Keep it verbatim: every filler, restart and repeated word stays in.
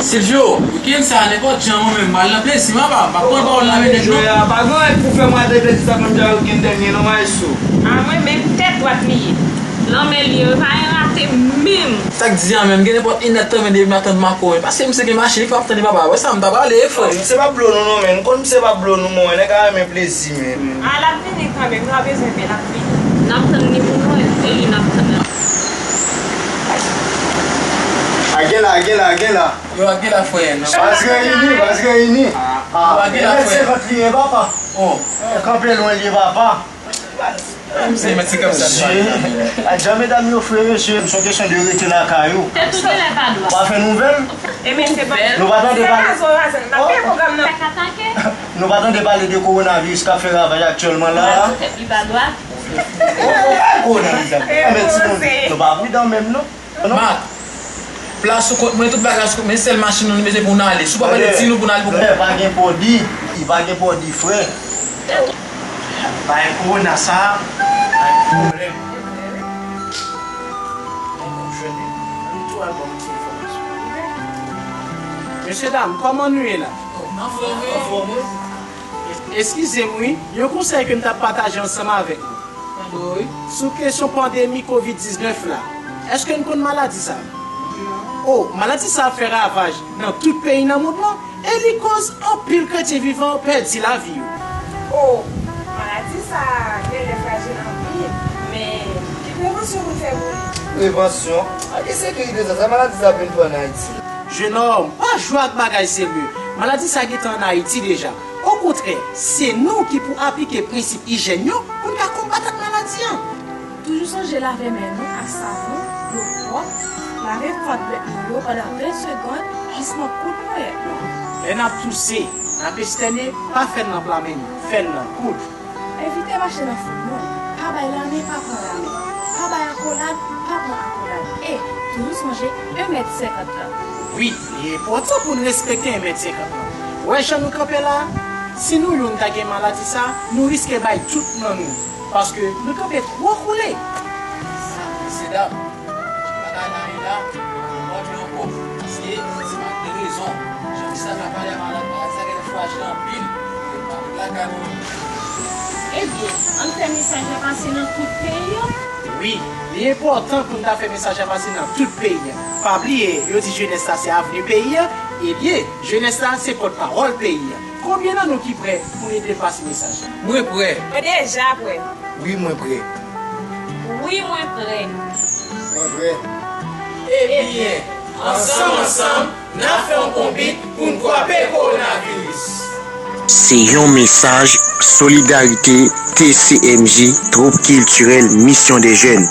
Silvio, wikenn sa a, nenpòt jan, mwen menm, m al nan plezi m, apa, m p ap pran pawòl nan men nèg, non. Jwe a, pa gen anyen pou fè mwen al nan plezi sa, menm jan wikenn dènye, non, maestro. A, mwen menm, tèt dwat li ye. Lanmè li ye, wi, pa gen rate menm. Sa k di a menm, gen nenpòt inèdtan menm depi m ap tann Marco, men paske misye gen machin, li fè m ap tann li, papa. Wè sa, m ta prale, frè. Misye p ap blo nou, non, men. M konn misye p ap blo nou, mwen, nèg a renmen plezi, men. A, l ap vini kanmenm, nou pa bezwen pè, l ap vini. N ap tann li pou nou, e li n ap tann. A, gen la, gen la, gen la. Yo, a gen la, frè, non. Baz reyini, baz reyini. A, yo, a gen la, frè. Mèt senkant li ye, papa. Oh. Kanpe lwen li ye, papa. Misye mèt senkant sa. A, jan medam yo fre, mesye, se yon kesyon de rete lakay ou. Tèt ou genlè pa dwat. Pa fè nouvèl. E men se pa. Nou pa tande pale. Se pa zo razan. N ap fè pwogram nan. Atake. Nou pa tande pale de kowonaviris k ap fè ravaj aktyèlman la a. Tèt li pa dwat. Oh, oh, kowonaviris ap. Anben, timoun, nou pa pridan menm, non. Mak, plas ou kont mwen, tout bagay sou kont mwen, sèl machin nou, nou bezwen pou n ale. Si w pa pale, di nou pou n ale pou kont. Frè, pa gen pòdi, li pa gen pòdi, frè. Pa gen kowona sa, pa gen pwoblèm. Mesye dam, kòman nou ye la? Anfòm, wi. Eskize m wi, yon konsèy ke m t ap pataje ansanm avèk nou. Sou kesyon pandemi kovid diznèf la, èske n konn maladi sa? O, maladi sa ap fè ravaj nan tout peyi nan mond lan e li koz anpil kretyen vivan pèdi lavi yo. O, maladi sa genlè frajil anpil, men ki prevansyon pou n fè pou li? Prevansyon? A ki sekirite sa? Sa maladi sa ap vin fè ann Ayiti? Jenòm, pa jwe ak bagay serye. Maladi sa gentan ann Ayiti deja. Okontrè, se nou ki pou aplike prensip ijyèn yo pou n ka konbat ak maladi an. Toujou sonje lave men nou ak savon, dlo pwòp, lave fòt dwèt nou yo pandan ven segonn jis nan koud ponyèt nou. Lè n ap touse, n ap estène, pa fè l nan pla men nou, fè l nan koud. Evite mache nan foul moun. Pa bay lanmen, pa pran lanmen. Pa bay akolad, pa pran akolad. E, toujou sonje, yon mèt senkant lan. Wi, li enpòtan pou n respekte yon mèt senkant lan. Wè jan nou kanpe la a? Si nou youn ta gen maladi sa a, nou riske bay tout nan nou. Paske nou kanpe twò koule. Mesye dam, bagay la ye la, mwen di ankò, se, se malgré rezon. Jan misye sa ka pale a malad, malad sa genlè frajil anpil. Yo pa vin lakay mwen. Ebyen, ann fè mesaj la pase nan tout peyi an. Wi, li enpòtan pou n ta fè mesaj la pase nan tout peyi an. Pa bliye, yo di jenès la se avni peyi an. Ebyen, jenès la se pòtpawòl peyi an. Konbyen nan nou ki prè pou n ede l pase mesaj la? Mwen prè. Mwen deja prè. Wi, mwen prè. Wi, mwen prè. Mwen prè. Ebyen, ansanm, ansanm, n a fè yon konbit pou n kwape kowonaviris. Se yon mesaj solidarite T C M J, Troupe Kiltirèl Misyon de Jèn.